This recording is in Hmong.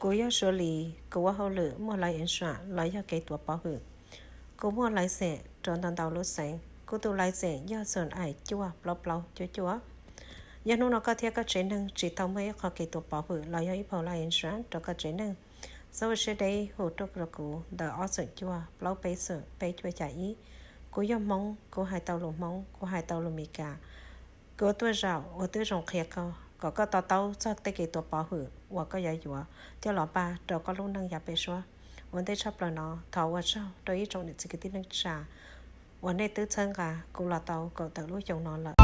Kuv yog Suav Lis, kuv ua hauj lwm muaj life insurance los yog kev tuav pov hwm. Kuv muaj license rau ntau ntau lub xeev. Kuv tus license yog xoo ais cuaj plaub plaub cuaj cuaj. Yog hnub no koj thiab koj tsev neeg tsis tau muaj ib qho kev tuav pov hwm los yog ib phau life insurance rau koj tsev neeg, txhob ua siab deb hu tuaj rau kuv ntawm ob xoom cuaj plaub peb xoom peb cuaj xya ib. Kuv yog Hmoob, kuv hais tau lus Hmoob, kuv hais tau lus Meskas. Kuv tuaj zaum uas twb zoo qhia koj kom koj to taub txog tej kev tuav pov hwm uas koj yuav yuav coj los npaj rau koj lub neej yav pem suab. Ua ntej tshaj plaws no thov ua tsaug rau ib tsoom niam txiv kwv tij neej tsa uas nej twb txhawb nqa kuv los tau kaum tawm lub xyoo no lawm.